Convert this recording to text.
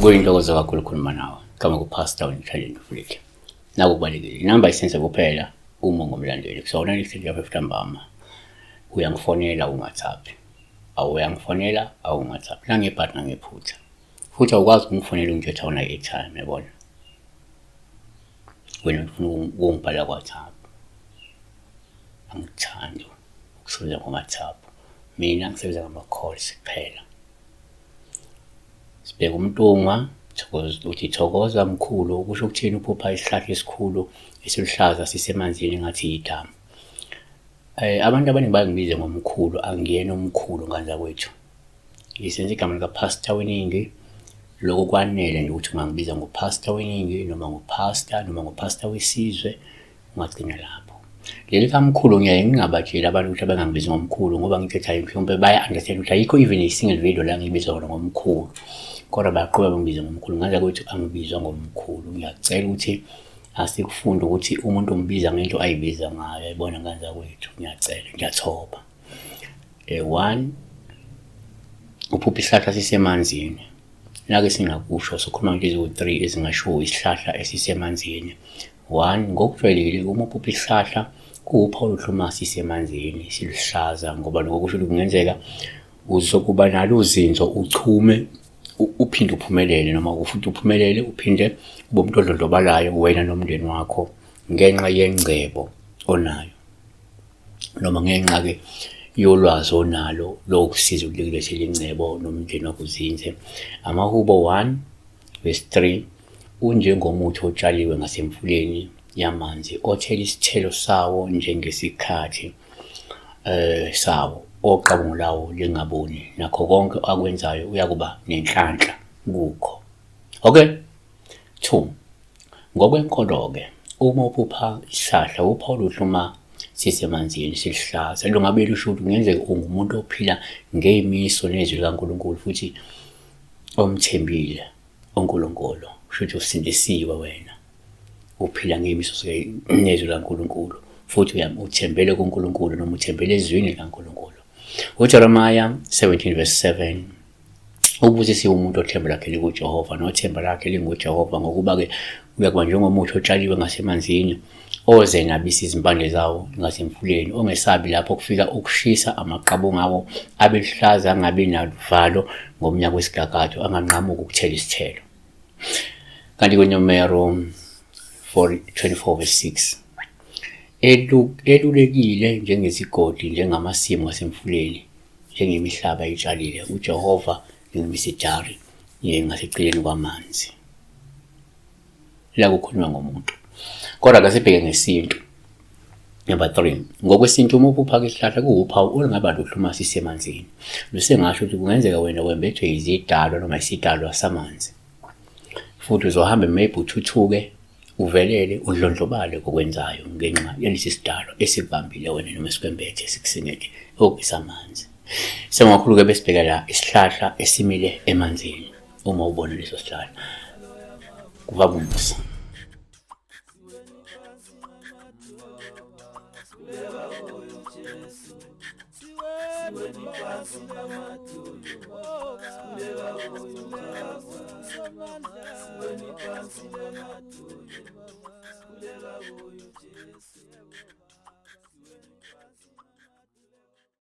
Kuyintokozo kakhulu ukukhuluma nawe. Igama kuPastor Intelligent Fleet. Naku kubalekile. Inamba isenze kuphela uma ungumlandeli. Kusona lihleli lapha ntambama. Uyangifonela ungaWhatsApp. Awuyangifonela awungaWhatsApp. Nangebhadi nangephutha. Futhi awukwazi ukungifonela ungithetha awunayo airtime yabona. Wena ufuna ukungibhala ku-WhatsApp. Angikuthandi ukusebenza ngo-WhatsApp. Mina ngisebenza ngama-calls kuphela. Sibheka uMntungwa, thokoza, uthi thokoza mkhulu, kusho ukuthini uphupha isihlahla esikhulu esiluhlaza sisemanzini ngathi yidamu. Abantu abaningi bayangibiza ngomkhulu, angiyena umkhulu ngane zakwethu. Ngisebenzisa igama likaPastor Weningi, lokho kwanele nje ukuthi ungangibiza ngoPastor Weningi noma ngoPastor noma ngoPastor wesizwe, ungagcina lapho. Leli kamkhulu ngiyaye ngingabatsheli abantu ukuthi abangangibizi ngomkhulu ngoba ngithi hayi mhlawumbe baya-understand ukuthi ayikho even a single video la ngibizwa khona ngomkhulu, kodwa bayaqhubeka bangibize ngomkhulu. Ngaze ukuthi angibizwa ngomkhulu, ngiyacela ukuthi asikufunde ukuthi umuntu umbiza ngento ayibiza ngayo, yayibona ngane zakwethu. Ngiyacela, ngiyathoba. One, uphupha isihlahla sisemanzini. Nake singakusho sokhuluma ngento eziwu-three ezingashiwo isihlahla esisemanzini. One, ngokujwayelekile uma uphupha isihlahla kuwuphawu oluhle uma sisemanzini siluhlaza, ngoba lokho kusho ukuthi kungenzeka uzokuba nalo uzinzo uchume uphinde uphumelele, noma futhi uphumelele uphinde ube umuntu odlondlobalayo wena nomndeni wakho ngenxa yengcebo onayo, noma ngenxa-ke yolwazi onalo lokusiza ukulethela ingcebo nomndeni wakho uzinze. Amahubo 1 verse 3, unjengomuthi otshaliwe ngasemfuleni yamanzi, othela isithelo sawo njengesikhathi sawo, oqabungo lawo lingabuni, nakho konke akwenzayo uyakuba nenhlanhla kukho. Okay, 2, ngokwenkolo-ke uma uphupha isihlahla, uphawu oluhle uma sisemanzini siluhlaza, lungabe lusho ukuthi kungenzeka ungumuntu ophila ngey'miso nezwi likaNkulunkulu futhi omthembile uNkulunkulu, kusho ukuthi usindisiwe wena, uphila ngey'miso nezwi likaNkulunkulu futhi uthembele kuNkulunkulu noma uthembele ezwini likaNkulunkulu. UJeremiah 17 verse 7, ubusisiwe umuntu othemba lakhe likuJehova nothemba lakhe linguJehova, ngokuba-ke uyakuba njengomuthi otshaliwe ngasemanzini, oze nabisa izimpande zawo ngasemfuleni, ongesabi lapho kufika ukushisa, amaqabunga awo abe luhlaza, angabi naluvalo ngomnyaka wesigagadu, anganqamuki ukuthela isithelo. Kanti kwiNumero 24 verse 6, elulekile njengezigodi, njengamasimu asemfuleni, njengemihlaba etshalile uJehova, njengemisidari ngaseceleni kwamanzi. La kukhulunywa ngomuntu. Kodwa ke sibheke ngesintu. Number 3, ngokwesintu uma uphupha isihlahla kuwuphawu olungaba luhle uma sisemanzini. Lusengasho ukuthi kungenzeka wena wembethwe izidalwa noma isidalwa samanzi. Futhi uzohamba maybe uthuthuke, uvelele, udlondlobale kokwenzayo ngenxa yalesi sidalwa esikubambile wena noma esikwembethe esikusingethe okusamanzi. Sengakhulu-ke besibheka la isihlahla esimile emanzini. Uma ubona leso sihlahla kuba kumusa.